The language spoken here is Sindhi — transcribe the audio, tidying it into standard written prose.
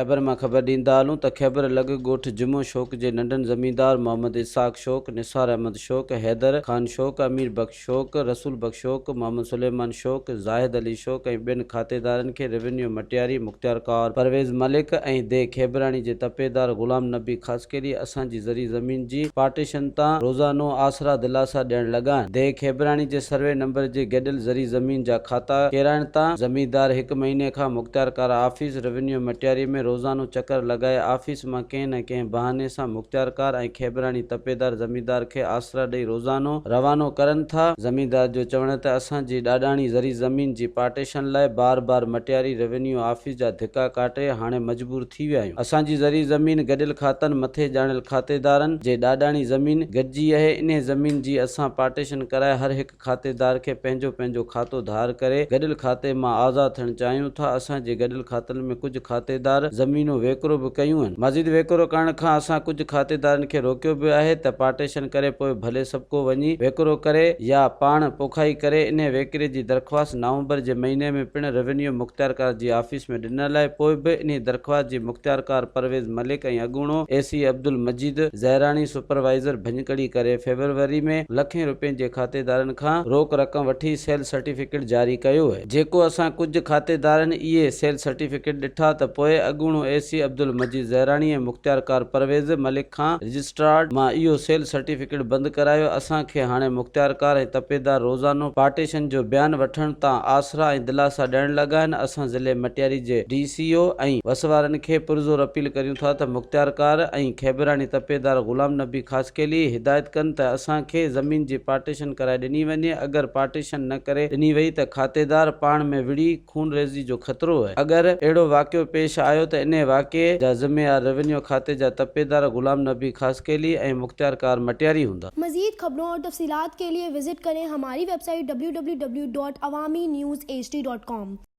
خيبر مان خبر ڏيندا هلون ته خيبر لڳ ڳوٺ جمعو شوق جي ننڍن زميندار محمد اسحاق شوق، نثار احمد شوق، حيدر خان شوق، امير بخش شوق، رسول بخش شوق، محمد سليمان شوق، زاهد علي شوق ۽ ٻين کاتيدارن کي روينيو مٽياري مختيارڪار پرويز ملڪ ۽ ديهه کيبراڻي جي تپيدار غلام نبي خاصخيلي اسان جي زرعي زمين جي پارٽيشن تان روزانو آسرا دلاسا ڏيڻ لڳا آهن. ديهه کيبراڻي جي سروي نمبر جي گڏيل زرعي زمين جا کاتا ڪيرائڻ تان زميندار هڪ مهيني کان مختيارڪار آفيس روينيو مٽياري ۾ روزانو چڪر لڳائي آفيس مان ڪنهن نه ڪنهن بهاني سان مختيارڪار ۽ کيبراڻي تپيدار زميندار کي آسرا ڏئي روزانو روانو ڪرن ٿا. زميندار جو چوڻ ته اسان جي ڏاڏاڻي زرعي زمين جي پارٽيشن لاء بار بار مٽياري روينيو آفيس جا ڌڪا ڪاٽي هاڻي مجبور ٿي ويا آهيون. اسان جي زرعي زمين گڏيل کاتن مٿي ڄاڻيل کاتيدارن جي ڏاڏاڻي زمين گڏجي اهي انهي زمين جي اسان پارٽيشن ڪرائي هر هڪ کاتيدار کي پنهنجو پنهنجو کاتو ڌار ڪري گڏيل کاتي مان آزاد ٿيڻ چاهيون ٿا، اسان جي گڏيل کاتن ۾ ڪجهه کاتيدار زمينون ويڪرو به ڪيون آهن، مزيد ويڪرو ڪرڻ کان اسان ڪجهه کاتيدارن کي روڪيو به آهي ته پارٽيشن ڪري پوء ڀلي سڀڪو وڃي ويڪرو ڪري يا پاڻ پوکائي ڪري، انهي ويڪري جي درخواست نومبر جي مهيني ۾ پڻ روينيو مختيارڪار جي آفيس ۾ ڏنل آهي پوء به انهي درخواست جي مختيارڪار پرويز ملڪ ۽ اڳوڻو اي سي عبدالمجيد زهراڻي سپروائيزر ڀڃڪڙي ڪري فيبروري ۾ لکين روپين جي کاتيدارن کان روڪ رقم وٺي سيل سرٽيفڪيٽ جاري ڪيو جيڪو اسان ڪجهه کاتيدارن اهي سيل سرٽيفڪيٽ ڏٺا ته پوء اڳوڻو اي سي عبدالمجيد زهراڻي ۽ مختيارڪار پرويز ملڪ کان رجسٽرارڊ مان اهو سيل سرٽيفڪيٽ بند ڪرايو اسان کي هاڻي مختيارڪار ۽ تپيدار روزانو پارٽيشن جو بيان وٺڻ تان آسرا ۽ دلاسا ڏيڻ لڳا آهن اسان ضلعي مٽياري جي ڊي سي او ۽ وس وارن کي پرزور اپيل ڪريون ٿا ته مختيارڪار ۽ کيبراڻي تپيدار غلام نبي خاصخيلي هدايت ڪن ته اسان کي زمين جي پارٽيشن ڪرائي ڏني وڃي اگر پارٽيشن نه ڪري ڏني وئي ته کاتيدار پاڻ ۾ وڙهي خونريزي جو خطرو اهي اگر اهڙو واقعو پيش آيو ته انهي واقعي جا ذميوار روينيو کاتي جا تپيدار غلام نبي خاصخيلي ۽ مختيارڪار مٽياري هوندا. مزيد خبرون اور تفصيلات کے لئے وزٽ ڪرين ھماري web site www.awamiNewsHD.com.